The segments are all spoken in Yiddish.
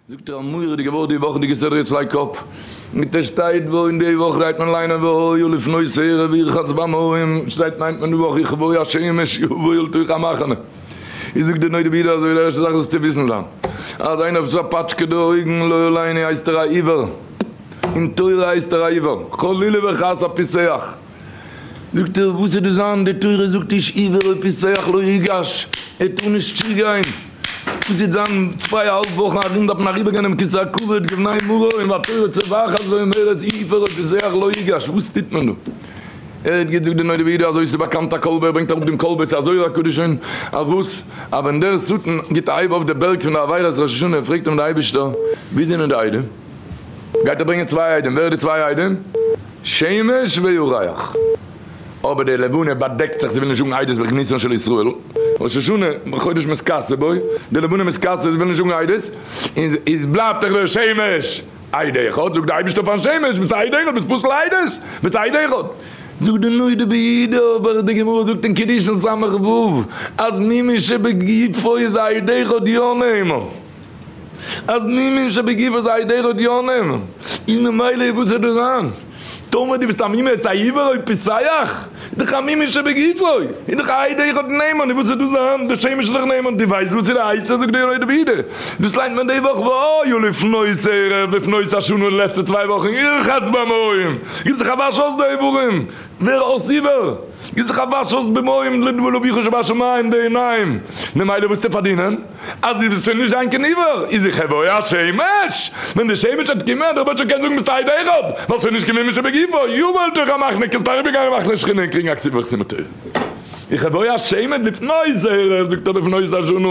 זאגט ער א מורא'דיגע ווארט די וואכעדיגע סדרה יעצט לייג קאפ מיט עס שטייט וואו אין די וואך גייט מען ליינען והיה לפנות ערב ירחץ במים שטייט ליינט מען די וואך וכבוא השמש יבוא אל תוך המחנה איז זאגט די נודע ביהודה אזוי די ערשטע זאך זאלסטו וויסן זיין אז איינער וואס פאטשקעט די אויגן לא עלינו הייסט ער א עיוור אין תורה הייסט ער א עיוור חלילה וחס א פיסח. זאגט ער, וואס איז דאס זיין, די תורה זאגט איש עיוור או פיסח לא יגש, ער טאר נישט צוגיין, וואס איז זיין צוויי א האלב וואכן ארום דארף מען אריבערגיין דעם כסא הכבוד כבני מרון און והתורה צווחת ואומרת עיוור או פיסח לא יגש, וואס טוט מען דא? ער האט געזאגט די נודע ביהודה אזוי ס'איז באקאנט א כל בו ער ברענגט אראפ דעם כל בו ס'איז א זוהר הקדוש שוין אז וואס אז ווען דער שטן גיבט א הייב אויף די בערג פון די עבירות ראש השנה פרעגט אים די אייבישטער ווי זענען די עדים? גייט ער ברענגען צוויי עדים, ווער איז די צוויי עדים? שמש וירח. אבער די לבנה באדעקט זיך, זי וויל נישט זאגן עדות בגנותן של ישראל, ראש השנה חודש מתכסה בו, די לבנה מתכסה, זי וויל נישט זאגן עדות, און איז בלייבט דאך דער שמש עד אחד, זאגט די אייבערשטער פארן שמש, ביסט א עד אחד, ביסט פסול עדות, ביסט א עד אחד. זאגט די נודע ביהודה, אבער די גמרא זאגט אין קידושין ס"ו, אז מומין שבגופו איז א עד אחד יא נאמן. אז מומין שבגופו איז א עד אחד יא נאמן, און ממילא איז וואס וועט דא זיין? טאמער דו ביסט א מומין איז א עיוור או פיסח, איז דאך א מומין שבגופו, איז דאך א עד אחד נאמן, און וואס וועט דא זיין? די שמש איז דאך נאמן, דו ווייסט וואס איז די עצה? זאגט דער נודע ביהודה, דאס ליינט מען די וואך והיה לפנות ערב לפנות השנה די לעצטע צוויי וואכן ירחץ במים, גיב זיך א וואש אויס די איברים, ווער אויס עיוור, גיב זיך א וואש אויס במים לאביך שבשמים די עיניים, ממילא וועסטו פארדינען. אז דו וועסט שוין נישט זיין קיין עיוור, איז וכבוא השמש, ווען די שמש וועט קומען, דער רבוש ע קען זאגן ביסט א עד אחד, ווייל שוין נישט קיין מומין שבגופו, יבוא אל תוך המחנה, קענסט אריבערגיין אין מחנה שכינה און קריגן א כתיבה וחתימה טובה. וכבוא השמש לפנות ערב, זאגט ער לפנות השנה,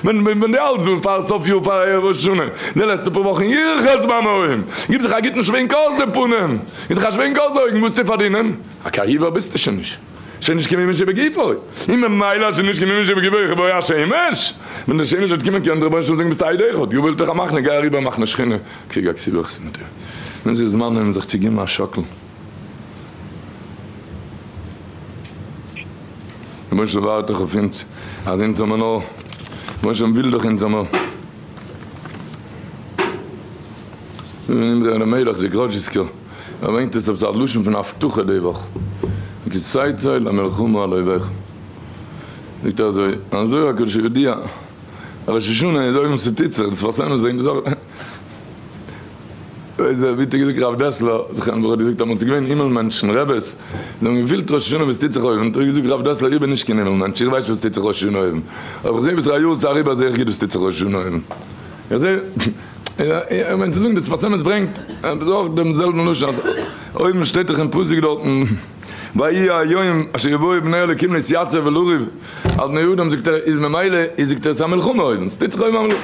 ווען ווען דו האלטסט דא פאר סוף יאר פאר ערב ראש השנה, די לעצטע פאר וואכן ירחץ במים, גיב זיך א גוטן שווענק אויס די פנים, גיב זיך א שווענק אויס די אויגן, וואס וועסטו פארדינען? א קיין עיוור ביסטו שוין נישט. שוין נישט קיין מומין שבגופו, און ממילא אז שוין נישט קיין מומין שבגופו וכבוא השמש, ווען דער שמש וועט קומען קען דער רבונו של עולם זאגן ביסט א עד אחד, יבוא אל תוך המחנה, גיי אריבער מחנה שכינה, קריג א כתיבה וחתימה טובה. ווען ס'איז זמן זיך צו געבן א שאקל. רבונו של עולם ווארט דאך אויף אונז אז אונז זאל מען נאר, רבונו של עולם וויל דאך אונז זאל מען. אמרי אלימלך די גראדזשיסקער. ער ברענגט עס אויף זיין לשון פון הבטחה די וואך, כי תצא למלחמה על אויביך, זאגט ער אזוי, אזוי הקדוש יודיע, ראש השנה איז אויבן ס'טוט זיך, דאס פארסעמען זיך, די זאך, ווי האט ער געזאגט רב דעסלער, זכרונו לברכה האט געזאגט אמאל ס'איז געווען הימל מענטשן, רעבעס, זיי האבן געפילט ראש השנה וואס טוט זיך אויבן, האט ער געזאגט רב דעסלער איך בין נישט קיין הימל מענטש, איך ווייס נישט וואס טוט זיך ראש השנה אויבן, אבער איך זעה וואס א יאר ס'איז אריבער זעה איך גוט וואס טוט זיך ראש השנה אויבן, איך זעה. איך מיין צו זאגן די שפת אמת ברענגט עפעס אויך דעם זעלבן לשון אז אויבן שטייט דאך אין פסוק דארטן ויהי היום אשר יבואו בני אלוקים להתייצב ולריב על בני אדם זאגט ער איז ממילא איז זאגט ער עס איז א מלחמה אויבן ס'טוט זיך אויבן א מלחמה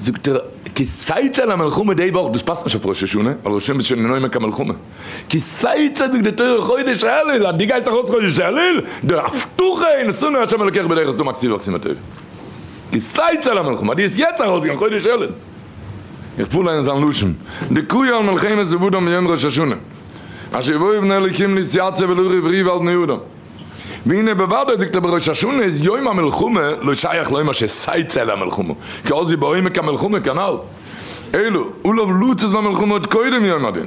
זאגט ער כי תצא למלחמה די וואך דאס פאסט נישט אויף ראש השנה ווייל ראש השנה איז שוין אין עומק המלחמה כי תצא זאגט די תורה חודש אלול אז דו גייסט ארויס חודש אלול די הבטחה ונתנו ה' אלוקיך בידך איז דא מכתיב לך סימן טוב. כי תצא למלחמה, דו האסט יעצט ארויסגעגאנגען חודש אלול. איך פאר ליינען זיין לשון, דקאי על מלחמת אדם ביום ראש השנה, אשר יבואו בני אלוקים להתייצב ולריב ריב על בני אדם. והנה בוודאי זאגט ער בראש השנה איז יום המלחמה לא שייך לומר שתצא למלחמה, כי אז היא בעומק המלחמה כנל. אלא עליו לצאת למלחמה עוד קודם יום הדין.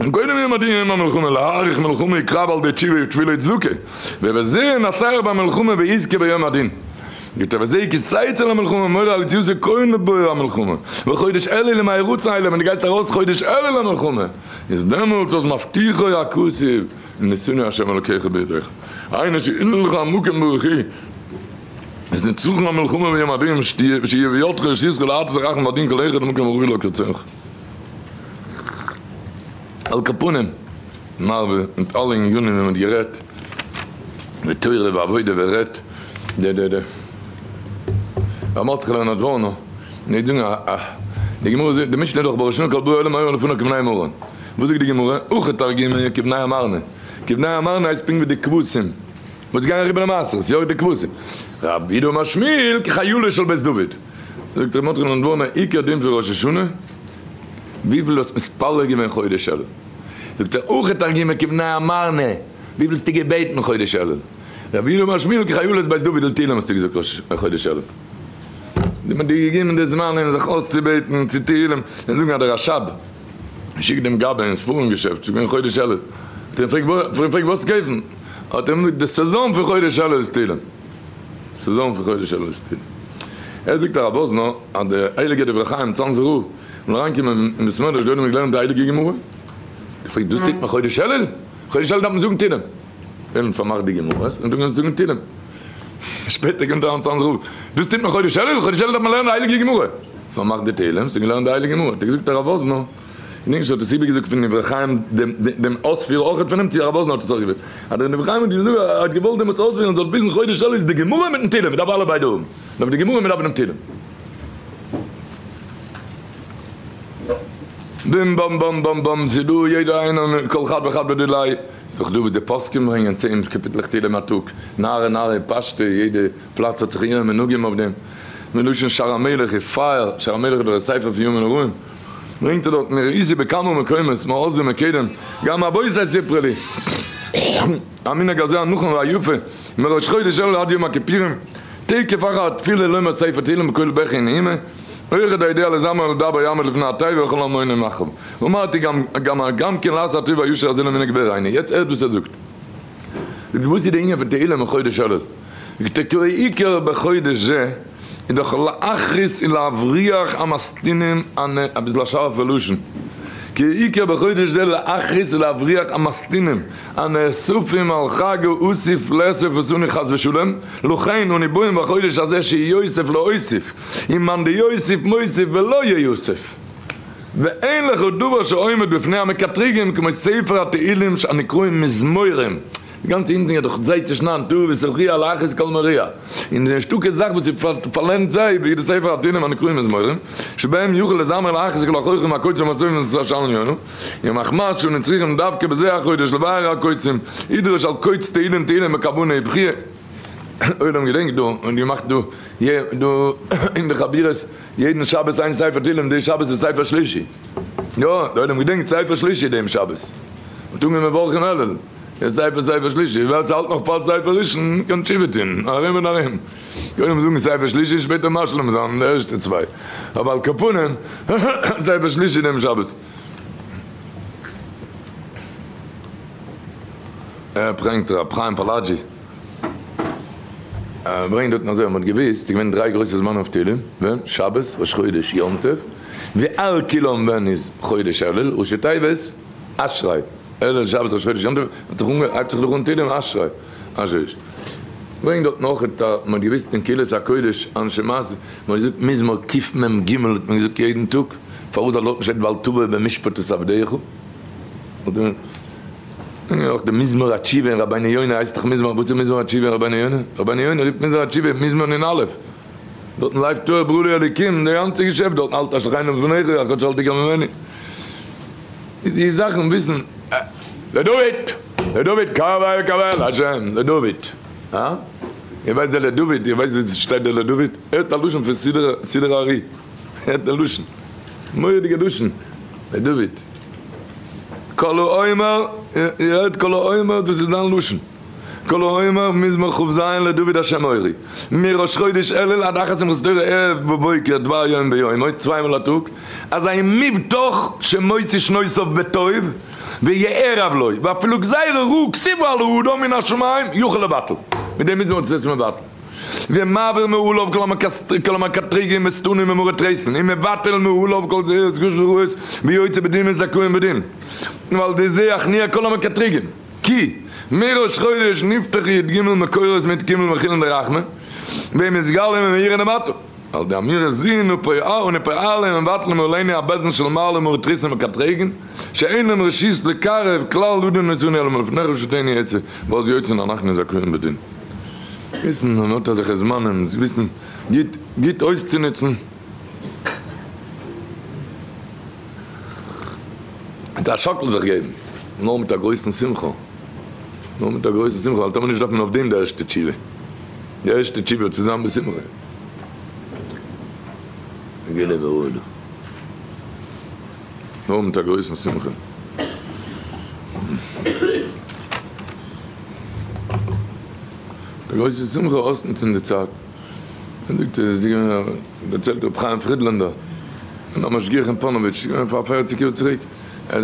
און קודם יום הדין יום המלחמה להאריך מלחמה יקרב על ידי תשובה ותפילה וצדקה, ובזה ינצח במלחמה ויזכה ביום הדין. זאגט ער וזה כי תצא למלחמה מורה על יציאתו כהן לבוא המלחמה, וחודש אלול למהרצון אלה, ווען דו גייסט ארויס חודש אלול למלחמה, איז דעמאלטס אז מבטיחו הכתוב ונתנו ה' אלוקיך בידך, היינו שאין לך מקום ברוך הוא, איז נצחון המלחמה ביום הדין שיהיה בידך ושיזכה לעצת הרחמים והדין כל אחד למקום הראוי לו כרצונך. על כל פנים, מרבה מיט אלע ענינים ווי מען האט גערעדט, בתורה ועבודה ורעדט די די די ר' מרדכי'לע נאדווארנא, ני זאגן א א די גמרא זאגט די משנה איז דאך בראש השנה כל באי עולם אומרים לפניו כבני מרון, וואס זאגט די גמרא? הכא תרגומא כבני אמרנא, כבני אמרנא הייסט פונקט ווי די כבשים וואס גייען אריבער די מעשרות, יא די כבשים, רב יהודה אמר שמואל כחיילות של בית דוד. זאגט ר' מרדכי נדבורנא עיקר דין פון ראש השנה, וויפיל דו האסט מתפלל געווען חודש אלול, זאגט ער הכא תרגומא כבני אמרנא, וויפיל האסטו געבעטן חודש אלול, רב יהודה אמר שמואל כחיילות בית דוד לתהילים האסטו געזאגט חודש אלול. מען האט דיר געגעבן די זמנים זיך אויסצובעטן צו תהילים און זאגן אז דער רשב שיקט דעם גבאי אין ספרים געשעפט, ס'איז געווען חודש אלול, האט ער אים געפרעגט וואס קויפן, האט ער אים געזאגט די סעזאן פון חודש אלול איז תהילים, סעזאן פון חודש אלול איז תהילים. ער זאגט הרב וואזנער אז די הייליגע דברי חיים צאנזער רב זאל אריינקומען אין בית מדרש דארט האט מען געלערנט די הייליגע גמרא, געפרעגט דאס טוט מען חודש אלול? חודש אלול דארף מען זאגן תהילים. און פארמאכט די גמרות און אנגעהויבן זאגן תהילים. שפעטער קומט אריין צאנזער רב, דאס טוט מען חודש אלול? חודש אלול דארף מען לערנען די הייליגע גמרא. פארמאכט די תהילים און געלערנט די הייליגע גמרא. האט ער געזאגט הרב וואזנער, געדענק נישט האט עס איבערגעזאגט פון דברי חיים דעם אויספיר אויכעט פון אים צו הרב וואזנער האט עס אויך געוואוסט אז דער דברי חיים האט געזאגט ער האט געוואלט דעמאלטס אויספירן זאל ביזן חודש אלול איז די גמרא מיטן תהילים מען דארף אלע ביידע האבן מען דארף די גמרא מען דארף דעם תהילים. בים באם באם באם באם ס'איז דא יעדער איינער כל חד וחד בדיליה ס'איז דאך דא וואס די פוסקים ברענגען צען קאפיטלעך תהילים א טאג נהרא נהרא פשטא יעדע פלאץ האט זיך אירע מנהגים אויף דעם מלשון שער המלך איז פייער שער המלך איז דאך א ספר פון ימים נוראים ברענגט ער דארט מראיתי בכמה מקומות מאז ומקדם גם אבותי סיפרו לי המנהג הזה הנכון והיפה מראש חודש אלול עד יום הכיפורים תיכף אחר התפילה לומר ספר תהילים בקול בכי ונהימה אויך די אידעע לזמר ולדבר יעמוד לפני התיבה וכל המונים אחריו. אמרתי גם גם גם כן לעשות הטוב והישר הזה למנהג בעיני. יעצט הערט וואס ער זאגט. זאגט וואס איז די ענין פון תהילים אין חודש אלול? זאגט ער כי העיקר בחודש זה איז דאך להכרית ולהבריח המסטינים הנ אביסל א שארפע לשון. כי העיקר בחודש זה להכרית ולהבריח המסטינים הנאספים על חג האסיף לאסוף אותנו חס ושלום, לכן אנו באים בחודש הזה שיוסיף להוסיף. ומאן דיוסיף מוסיף ולא ייסף, ואין לך דבר שעומד בפני המקטריגים כמו ספר התהילים הנקראים מזמורים, די גאנצע אינזין איז דאך זיי צו שניידן טוב ושכרי על אחת כל מריע, און ס'איז נישטא קיין זאך וואס פארלענדט זיי ווי די ספר התהילים הנקראים מזמורים, שבהם יוכל לזמר לאחת כל החוחים הקוצים והסופים את השלם יונו, ומחמת שאנו צריכים דווקא בזה החודש לבאר הקוצים, ידרוש על קוץ תהילים תהילים בכוונה ובכיה. עולם געדענקט דא און געמאכט דא דא אין די חבירות יעדן שבת איין ספר תהילים די שבת איז ספר שלישי יא די עולם געדענקט ספר שלישי דעם שבת מ'האט אנגעהויבן מברכים אלול די ספר ספר שלישי ווער ס'האלט נאך פאר ספר ראשון קען תשובה טון ארום און ארום קודם זאגן ספר שלישי שפעטער משלים זיין די ערשטע צוויי אבער על כל פנים ספר שלישי דעם שבת. ער ברענגט ר' חיים פאלאג'י. ער ברענגט דארטן אזוי אז מ'האט געוואוסט ס'איז געווען דריי גרויסע זמנים אויף תהלים, ווען? שבת, ראש חודש, יום טוב, ועל כולם ווען איז חודש אלול, ראשי תיבות, אשרי, אלול, שבת, ראש חודש, יום טוב, האט זיך אנגעהויבן, הייבט זיך דאך אן תהלים, אשרי, אשרי. ברענגט דארטן אויך אז מ'האט געוואוסט אין קהילת הקודש אנשי מעשה, מ'האט געזאגט מזמור קמ ג האט מען געזאגט יעדן טאג, פארוואס ווייל דארטן שטייט ואל תבוא במשפט את עבדיך. און אויך די מזמור התשובה אין רבינו יונה הייסט דאך מזמור, וואס איז מזמור התשובה אין רבינו יונה? רבינו יונה רופט מזמור התשובה מזמור נ א, דארטן לב טהור ברא לי אלוקים, די גאנצע געשעפט דארטן אל תשליכני לפניך אך כאטש אל תקח ממני. די זאכן וויסן לדוד! לדוד קוה קוה אל השם לדוד! הא? איר ווייסט דער לדוד? איר ווייסט ווי ס'שטייט דער לדוד? הערט א לשון פון סידור הארי, הערט די לשון, מורא'דיגע לשון, לדוד. כל האומר, איר הערט כל האומר, דאס איז זיין לשון, כל האומר מזמור כ ז לדוד השם אורי, מראש חודש אלול עד אחר שמחת תורה ערב ובוקר דבר יום ביומו, צוויי מאל א טאג, אזי מובטח שמוציא שנותיו בטוב ויערב לו, ואפילו גזירה רעה כתובה על האדם מן השמים יוכל לבטל, מיט דעם מזמור האט עס עס מבטל. ומעביר מעליו כל המקטריגים ושטנים ומרי תריסין, און מבטל מעליו כל גזירות רעות ויוצא בדין וזכאים בדין, ועל ידי זה יכניע כל המקטריגים, כי מראש חודש נפתח י ג מקורות מיט ג מחילין דרחמי, והם מתגלים ומאירין למטה, על ידי אמירת זו ונפעלים ומבטלים מעלינו הבית דין של מעלה ומרי תריסין ומקטריגין, שאין להם רשות לקרב כלל לדון אותנו אלא מלפניך ושתינו עצה, ואז יוצאין אנחנו זכאים בדין. וויסן מען האט אזעלכע זמנים, זיך וויסן גוט גוט אויסצונוצן. מיט א שאקל זיך געבן, נאר מיט א גרויסן שמחה, נאר מיט א גרויסן שמחה, ווייל טאמער נישט דארף מען אויף דעם די ערשטע תשובה, די ערשטע תשובה צו זיין בשמחה. געלע וראוי. נאר מיט א גרויסן שמחה. די גרויסע שמחה אויסנוצן די צייט. זאגט ער, איז געווען דערציילט רבי חיים פרידלענדער, א משגיח אין פאנאוויטש, ס'איז געווען פאר פערציג יאר צוריק, ער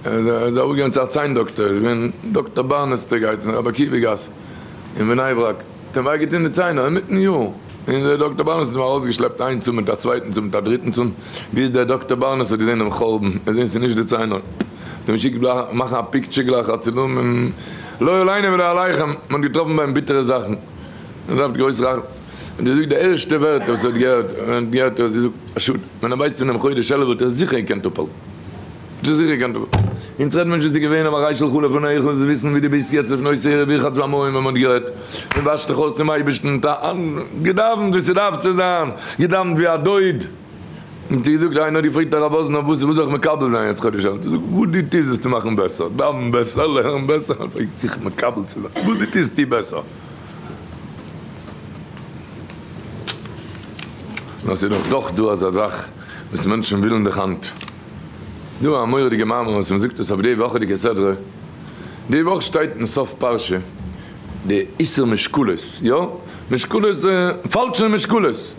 איז אראפגעגאנגען צו א ציין דאקטער, איז געווען דאקטער בארנעס האט ער געהייסן, רבי עקיבא גאס אין בני ברק, האט אים וויי געטון די ציינער אינמיטן יאר, און דער דאקטער בארנעס האט אים ארויסגעשלעפט איין צאן מיט א צווייטן צאן מיט א דריטן צאן, ביז דער דאקטער בארנעס האט געזען דעם חורבן, ער האט געזען ס'איז נישט די ציינער, האט אים געשיקט גלייך מאכן א picture גלייך א צילום, און לא עלינו ולא עליכם, מען האט געטראפן ביי אים ביטערע זאכן. מען דארף גרויס רחמים, און ער זאגט די ערשטע ווערטער וואס ער האט געהערט, ווען ער האט געהערט האט ער געזאגט א שאד, ווען ער ווייסט פונעם חודש אלול וואלט ער זיכער געקענט אפהאלטן, וואלט ער זיכער געקענט אפהאלטן, אונז רעדן מיר נישט וואס איז געווען אבער הרי שלך לפניך און זאלסט וויסן ווי דו ביסט יעצט לפנות ערב ירחץ במים ווען מען האט גערעדט, מען וואשט זיך אויס צום אייבערשטן, געדאווענט ווי ס'דארף צו זיין, געדאווענט ווי א דוד. און צו געזאגט איינער האט געפרעגט הרב וואזנער וואס וואס זאל איך מקבל זיין יעצט חודש אלול, זאגט וואס דו טוסט זאלסטו מאכן בעסער, דאווען בעסער, לערן בעסער, פרעגט זיך מקבל צו זיין, וואס דו טוסט טו בעסער. נאר ס'איז דאך דאך דא אזא זאך וואס מענטשן ווילן דיך היינט. דא א מורא'דיגע מאמר וואס מ'זאגט עס אויף די וואכעדיגע סדרה, די וואך שטייט אין סוף פרשה די איסור משקלות, יא? משקלות, פאלשע משקלות.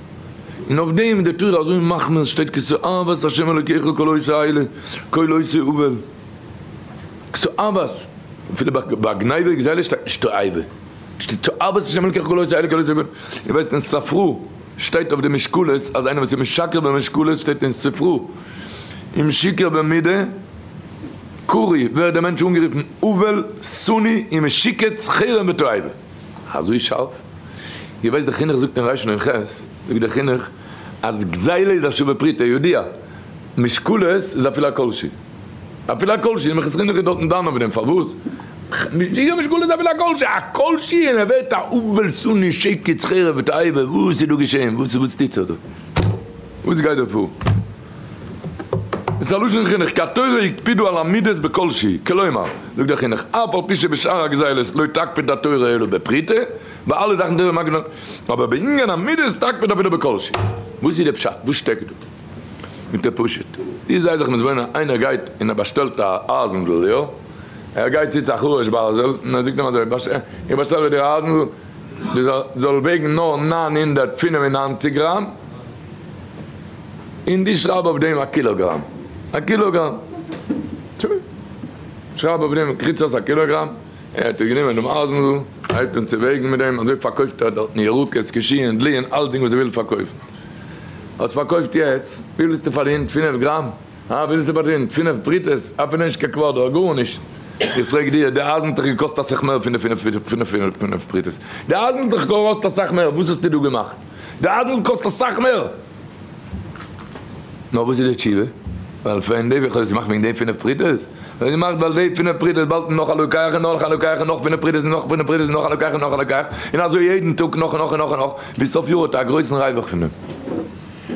און אויף דעם איז די תורה אזוי מחמיר, עס שטייט כי תועבת ה' אלוקיך כל עושה אלה, כל עושה עוול. כי תועבת, אפילו ביי גניבה וגזילה שטייט נישט תועבה, שטייט תועבת ה' אלוקיך כל עושה אלה כל עושה עוול. איר ווייסט אין ספרא שטייט אויף די משקלות אז איינער וואס איז משקר במשקלות שטייט אין ספרא אם שיקר במידה קרוי ווערט דער מענטש אנגערופן עוול, שניא און משוקץ חרם ותועבה. אזוי שארף? איר ווייסט דער חינוך זאגט אין רנ ח, זאגט דער חינוך אז גזילה איז א שווה פרוטה, ידוע, משקלות איז אפילו א כל שהוא, אפילו א כל שהוא, מנחת חינוך איז דארטן דן אויף דעם, פארוואס? משקלות איז אפילו א כל שהוא, א כל שהוא און ער ווערט א אבל שניא שקץ חרב ותועבה, וואס איז דא געשען? וואס וואס טוט זיך דא? וואס גייט דא פאר? איז א לשון חינוך, כי התורה הקפידו על המידות בכל שהוא, כלומר, זאגט דער חינוך, אף על פי שבשאר הגזילות לא תקפיד התורה אלא בפרוטה, ביי אלע זאכן תורה מקפיד אבער בענין המידות תקפיד אפילו בכל שהוא. וואס איז די פשט? וואס שטעקט דא? זאגט ער פשוט, דו זיי זיך מתבונן, איינער גייט און ער באשטעלט א אייזנדל, יא? ער גייט צו צו א חרש ברזל און ער זאגט אים אזוי, איך באשטעל ביי דיר א אייזנדל, דאס זאל וועגן נאר 995 גראם, און דו שרייב אויף דעם א קילאגראם, א קילאגראם, שרייב אויף דעם קריץ אויס א קילאגראם, ער האט גענומען דעם אייזנדל, הייבט אן צו וועגן מיט דעם, אזוי פארקויפט ער דארטן ירקות, קישואין, דלועין, אלצדינג וואס ער וויל פארקויפן. האסט פארקויפט יעצט, וויפיל האסטו פארדינט? פינף גראם? הא? וויפיל האסטו פארדינט? פינף פרוטות? אפילו נישט קיין קוואדער, גארנישט. איך פרעג דיר, די אייזן האט דיך געקאסט אסאך מער פון די פינף פרוטות. די אייזן האט דיך געקאסט אסאך מער, וואס האסטו דא געמאכט? די אייזן קאסט אסאך מער. נאר וואס איז די תשובה? ווייל פון די וועלכע האט עס געמאכט וועגן די פינף פרוטות? האט געמאכט ווייל די פינף פרוטות באלד נאך א לוקח און נאך א לוקח און נאך פינף פרוטות און נאך פינף פרוטות און נאך א לוקח און נאך א לוקח און אזוי יעדן טאג נאך און נאך און נאך און נאך ביז סוף יאר האט ער א גרויסן ריווח פון דעם.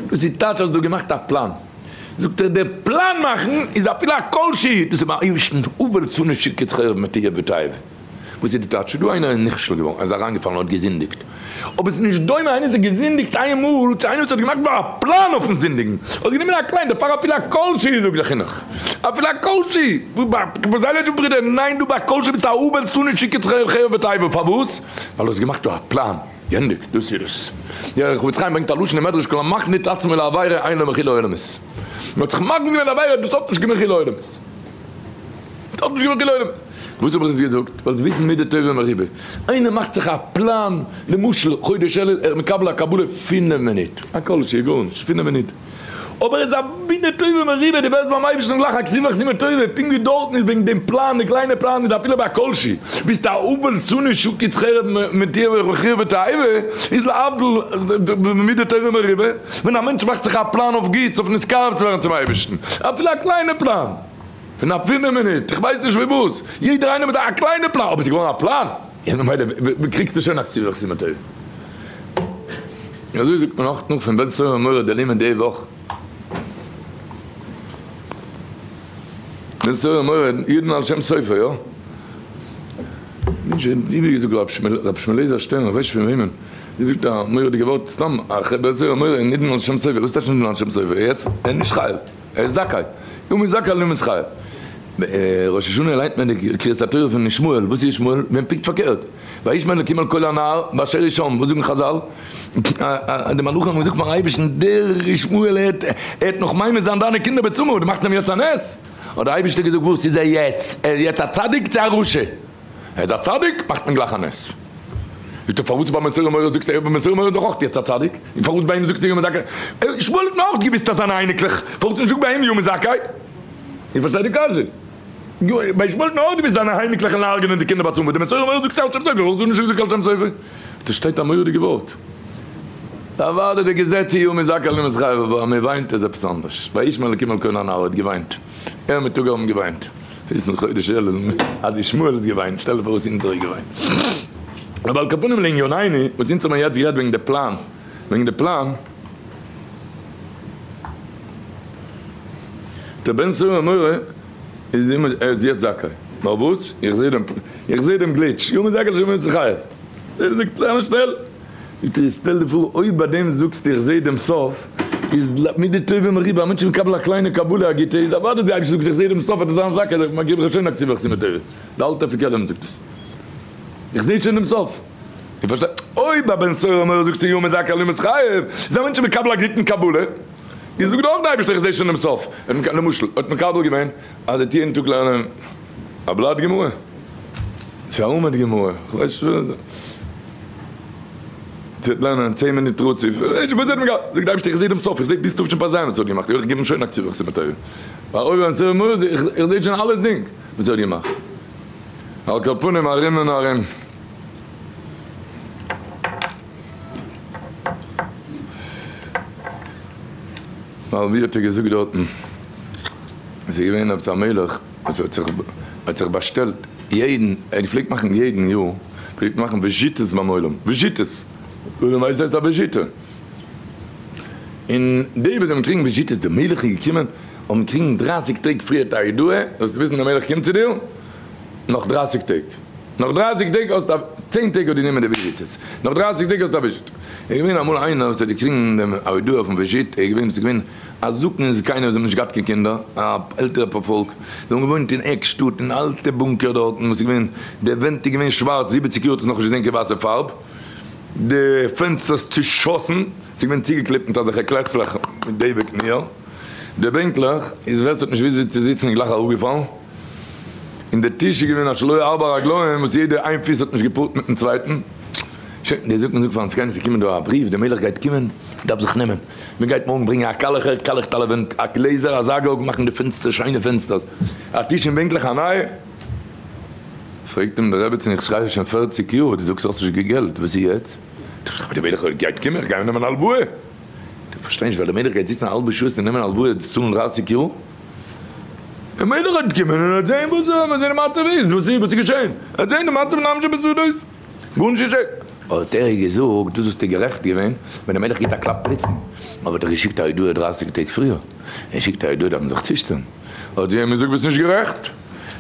דאס איז טייטש האסט דא געמאכט א פלאן. זאגט ער דער פלאן מאכן איז אפילו א כל שהוא דאס איז ביים אייבערשטן עובר צו נשיקת חרב מתי' ותאווה. וואס איז די טייטש? ס'איז דא איינער איז נכשל געווארן, ער איז אריינגעפאלן, ער האט געזינדיגט. אבער ס'איז נישט דומה איינער וואס האט געזינדיגט איין מאל, צו איינער וואס האט געמאכט נאר א פלאן אויפן זינדיגן. האט גענומען א קליין, דערפאר אפילו א כל שהוא זאגט דער חינוך. אפילו א כל שהוא. וואס זיי לערנען ברידער, ניין דו ביי כל שהוא ביסטו א אבן שונא שקץ חרב ותאווה. פארוואס? ווייל דו האסט געמאכט דא א פלאן. גענדיגט, דאס איז עס. דער חפץ חיים ברענגט א לשון אין מדרש כל המכניע עצמו לעבירה אין לו מחילה עולמית. מען האט זיך מקדים געווען לעבירה, דאס האט נישט קיין מחילה עולמית. דאס האט נישט קיין מחילה עולמית. וואס האב איך דאס געזאגט? ווייל וויסן מידה טובה מרובה. איינער מאכט זיך א פלאן, למשל חודש אלול, ער איז מקבל א קבלה פינף מינוט, א כל שהוא, גארנישט, פינף מינוט. אבער איז א מידה טובה מרובה, דו ווערסט ביים אייבערשטן גלייך א כתיבה וחתימה טובה, פונקט ווי דארטן איז וועגן דעם פלאן, די קליינע פלאן איז אפילו ביי א כל שהוא, ביסטו א אבל שנא שקץ חרב מתיב וחיוב ותאווה, איז להבדיל מידה טובה מרובה, ווען א מענטש מאכט זיך א פלאן אויף גוטס, אויף נתקרב צו ווערן צום אייבערשטן, אפילו א קליינע פלאן, פון א פינף מינוט, איך ווייס נישט ווי וואס, יעדער איינער מיט א קליינע פלאן, אבער עס איז געווארן א פלאן, און ממילא קריגסטו שוין א כתיבה וחתימה טובה. און אזוי זאגט מען אויך נאך פון בן סורר ומורה די לימוד די וואך. בן סורר ומורה ידען על שם סופו, יא? נישט ווי געזאגט רב שמואל אליעזר שטערן, איך ווייס נישט פון וועמען, זי זאגט א מורא'דיגע ווארט סתם, בן סורר ומורה ידען על שם סופו, וואס טייטש ידען על שם סופו? יעצט ער איז נישט חייב, ער איז זכאי, אם איז זכאי אלא אם איז חייב. ראש השנה ליינט מען די קריאת התורה פון ישמעאל, וואס איז ישמעאל? ווען פונקט פארקערט, וישמע אלקים אל קול הנער באשר הוא שם, וואס זאגן חזל? די מלאכים האבן געזאגט פארן אייבערשטן, דער ישמעאל ער העט נאך ממית זיין דיינע קינדער בצמא, דו מאכסט אים יעצט א נס? האט דער אייבערשטער געזאגט, וואס איז ער יעצט? ער איז יעצט א צדיק צו א רשע? ער איז א צדיק, מאכט מען גלייך א נס. זאגט ער, פארוואס ביי בן סורר ומורה זאגסטו, ער בן סורר ומורה איז דאך אויך יעצט א צדיק, און פארוואס ביי אים זאגסטו יהא מזכאי? ישמעאל האט נאך געוויסט אז זיינע אייניקלעך, פארוואס נישט זאגט ביי אים יהא מזכאי? איך פארשטיי די קשיא. ביי ישמעאל האט מען אויך געוויסט זיינע אייניקלעך און הרג'נען די קינדער בצמא, די מסורה מורה זאגסטו על שם סופר, פארוואס האסטו נישט געזאגט על שם סופר? דא שטייט א מורא'דיגע ווארט. אוודאי די געזעץ איז יהא מזכאי על ימות חייו, אבער אז מען וויינט איז עפעס אנדערש. וישמע אלקים אל קול הנער האט געוויינט. ער מיט הגר האבן געוויינט. וויסן חודש אלול אז ישמעאל האט געוויינט, שטעל דיר פאר וואס אונז האבן געוויינט. אבער על כל פנים לענינינו, וואס אונז האבן יעצט גערעדט וועגן די פלאן, וועגן די פלאן, דער בן סורר ומורה איז ער איז יעצט זכאי. נאר וואס? איך זעה דעם איך זעה דעם glitch. יאר מ'זאגט אז יאר מ'זאגט ער זאגט לערן שנעל. זאגט ער שטעל דיר פאר אויב ביי דעם זאגסטו איך זעה דעם סוף איז מידה טובה מרובה א מענטש איז מקבל א קליינע קבלה א גוטע איז אוודאי די אייבערשטער זאגט איך זעה דעם סוף וועט ער זיין זכאי זאגט מגיב לך שוין א כתיבה וחתימה טובה די אלטע פון קעלם זאגט עס איך זעה שוין דעם סוף. איך פארשטיי אויב ביי בן סורר ומורה זאגסטו יהא מזכה על ימות חייו איז א מענטש מקבל א גוטן קבלה איז זאגט אויך די אייבערשטער איך זעה שוין דעם סוף למשל האט מקבל געווען אז ער טוט יעדן טאג לערנען א בלאט גמרא, צו א עמוד גמרא, כ'ווייס נישט וואס, צו לערנען צען מינוט רצוף, כ'ווייס נישט וואס האט מען געהאט, זאגט די אייבערשטער איך זעה דעם סוף, איך זעה ביז תשפ ז וואס ער האט געמאכט, איך גיב אים שוין א כתיבה וחתימה טובה, ווייל אויב ווען ס'איז מוז, איך זעה שוין אלעס דינג וואס ער האט געמאכט, על כל פנים ארום און ארום. ווייל ווי האט ער געזאגט דארטן, עס איז געווען עפעס א מלך וואס האט זיך האט זיך באשטעלט יעדן, ער פלעגט מאכן יעדן יאר פלעגט מאכן וויזשיטעס ביים עולם, וויזשיטעס, עולם ווייסט וואס הייסט א וויזשיטע, און די וואס האבן געקריגן וויזשיטעס, די מלך איז געקומען, האבן געקריגן דרייסיג טעג פריערט א הודעה, זאלסטו וויסן די מלך קומט צו דיר נאך דרייסיג טעג. נאך דרייסיג טעג האסטו א, צען טעג האט גענומען די וויזיטעס, נאך דרייסיג טעג האסטו א וויזיט. איז געווען אמאל איינער וואס האט געקריגן דעם הודעה אויפן וויזיט, ער איז געווען, ס'איז געווען א זקן און זקנים וואס האבן נישט געהאט קיין קינדער, א עלטערע פארפאלק, זיי האבן געוואוינט אין עק שטאט אין אלטע בונקער דארטן, וואס איז געווען, די ווענט איז געווען שווארץ, זיבעציג יאר האט עס נאכנישט געזען קיין ווייסע פארב, די פענסטערס צושאסן, ס'איז געווען צוגעקלעבט מיט אזעלכע קלעצלעך מיט דבק נייר, די בענקלעך איז ווער ס'האט נישט געוואוסט ווי צו זיצן איז גלייך אראפגעפאלן. און די טיש איז געווען א שלא ארבע רגליים וואס יעדע איין פיס האט נישט געפארט מיטן צווייטן. שוין, דער זאגט מען זאגט פארן זקן ס'איז געקומען דא א בריוו, דער מלך גייט קומען, מ'דארף זיך נעמען, מ'גייט מארגן ברענגען א קאלעכער, קאלעכט אלע ווענט, א גלעזער, א זאגאג, מאכן די פענסטער שיינע פענסטערס, א טיש און בענקלעך א נייע. פרעגט אים די רעבעצין איך שריי שוין פערציג יאר, דו זאגסט האסט נישט קיין געלט, וואס איז יעצט? זאגט ער, דער מלך גייט קומען, איך גיי נעמען הלוואה. איך פארשטיי נישט, ווייל דער מלך גייט זיצן א האלבע שעה צו נעמען הלוואה צאלן דרייסיג יאר? דער מלך וועט קומען און ער וועט זען וואס וואס די מצב איז, וואס איז וואס איז געשען, ער וועט זען די מצב נמשך בשדות, גארנישט געשען. האט ער געזאגט, דאס האסטו גערעכט געווען, ווען דער מלך גיבט א קלאפ פלוצים, אבער האט ער געשיקט א הודעה דרייסיג טעג פריער, ער שיקט א הודעה דארף מען זיך צושטעלן, האט זי אים געזאגט ביסט נישט גערעכט,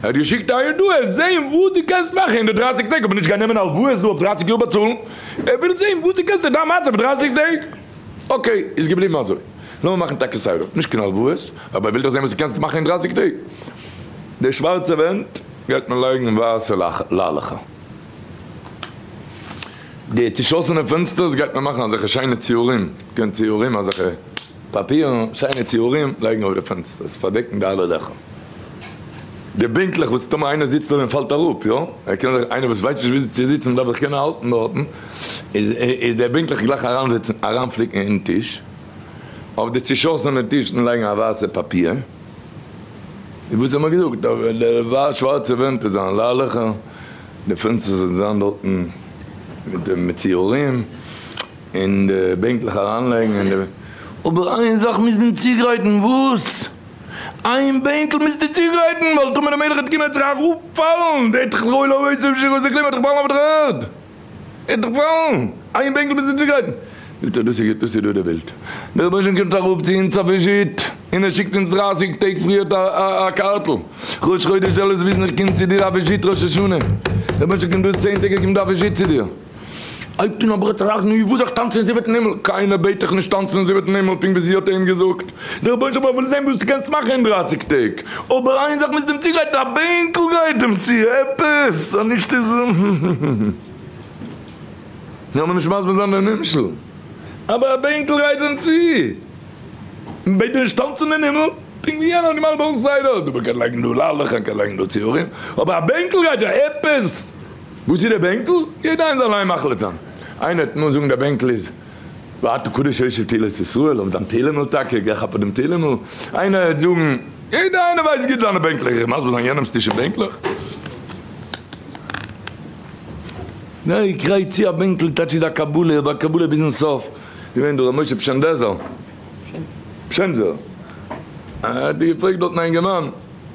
ער האט געשיקט א הודעה זען וואס דו קענסט מאכן אין די דרייסיג טעג, אבער נישט גיין נעמען הלוואות דא אויף דרייסיג יאר באצאלן, ער וויל זען וואס דו קענסט אין דיין מצב דרייסיג טעג. okay, איז געבליבן אזוי. לאמיר מאכן טאקע סדר. נישט קיין הלוואות, אבער ער וויל דאך זען וואס דו קענסט מאכן אין דרייסיג טעג. די שווארצע ווענט גייט מען לייגן ווייסע ליילעכער. די צושאסענע פענסטערס גייט מען מאכן אזעלכע שיינע ציורים, קען ציורים אזעלכע פאפירן, שיינע ציורים לייגן אויף די פענסטערס, פארדעקן די אלע לעכער. די בענקלעך וואס טאמער איינער זיצט אויף דעם פאלט אראפ, יא, ער קען זיך, איינער וואס ווייסט נישט ווי צו זיצן דארף זיך קענען האלטן דארטן, איז איז די בענקלעך גלייך אריינזעצן אריינפליקן אין טיש, אויף די צושאסענע טישן לייגן א ווייסע פאפיר, ווי וואס האט מען געזאגט, די שווארצע ווענט וועט זיין ליילעכער, די פענסטערס וועט זיין דארטן מיט מיט ציורים, און די בענקלעך אריינלייגן אין די, אבער איין זאך מוז מען צוגרייטן, וואס? איין בענקל מוזטו צוגרייטן, ווייל טאמער דער מלך וועט קומען וועט זיך אראפפאלן, דער תחלואי לא עושה בשביל גרויסע כלים וועט דאך פאלן אויף דער ערד, ער וועט דאך פאלן, איין בענקל מוזטו צוגרייטן. זאגט ער, דאס איז דאס איז דא די בילד, דער רבונו של עולם קומט אראפ צו אונז אויף ויזיט, און ער שיקט אונז דרייסיג טעג פריערט א קארטל, ראש חודש אלול וויסן איך קום צו דיר א ויזיט ראש השנה, דער רבונו של עולם קומט דא צען טעג ער קומט דא א ויזיט צו דיר. הייבט אן א ברעט טראכטן, ווי וואס זאל איך טאנצן אין זיבעטן הימל? קיינער בעט דיך נישט טאנצן אין זיבעטן הימל, פונקט ווי זי האט איהם געזאגט. דער רבונו של עולם וויל זען וואס דו קענסט מאכן אין דרייסיג טעג, אבער איין זאך מוזטו אים צוגרייטן, א בענקל גרייט אים צו, עפעס, אז נישט איז. לאמיר נישט מסביר זיין דעם נמשל, אבער א בענקל גרייט אים צו, מען בעט דיר נישט טאנצן אין הימל, פונקט ווי יענער האט געמאכט דורכן סדר, דא מען קען לייגן דא ליילעך, מען קען לייגן דא ציורים, אבער א בענקל גרייט יא עפעס. וואס איז דער בענקל? יעדער איינער זאל אליין מחליט זיין. איינער וועט מיר זאגן דער בענקל איז ואתה קדוש יושב תהילות ישראל אויף זיין תהילים'ל טאקע, גיי כאפ דעם תהילים'ל. איינער וועט זאגן, יעדער איינער ווייסט גוט זיינע בענקלעך, איך מסביר זיין יענעמ'ס טיש און בענקלעך? ניין, גרייט צו א בענקל, טייטש איז א קבלה, אבער א קבלה ביזן סוף. געווען דא ר' משה פשענדעזער, פשענדזער, האט ער געפרעגט דארטן א אינגערמאן,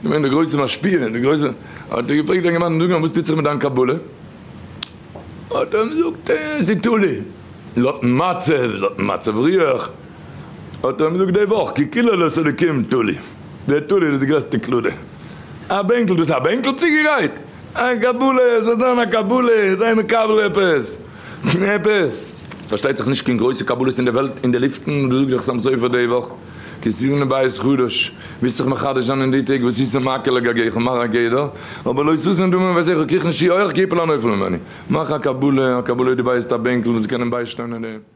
געווען דער גרויסער משפיע, דער גרויסער, האט ער געפרעגט דעם אינגערמאן, זאג נאר וואס טוט זיך מיט דיין קבלה? האט ער אים געזאגט, עס איז תלוי, לויטן מצב, לויטן מצב רוח, האט ער אים געזאגט די וואך, כי קללת אלוקים תלוי, דער תלוי איז די גרעסטע קללה, א בענקל, דאס איז א בענקל צוגעגרייט? א קבלה, עס זאל זיין א קבלה, זיי מקבל עפעס, עפעס. פארשטייט זיך נישט קיין גרויסע קבלות אין די וועלט, אין די לופטן, דאס זאגט דער חתם סופר די וואך, כי תבנה בית חדש, ווילסט זיך מחדש זיין אין די טעג וואס איז מעקה לגגיך, מאך א גדר, אבער לא תשום דמים בביתך, קריך נישט צו הויך כי יפול הנופל ממנו, מאך א קבלה, א קבלה דו ווייסט א בענקל וואס קענען ביישטיין אין דעם.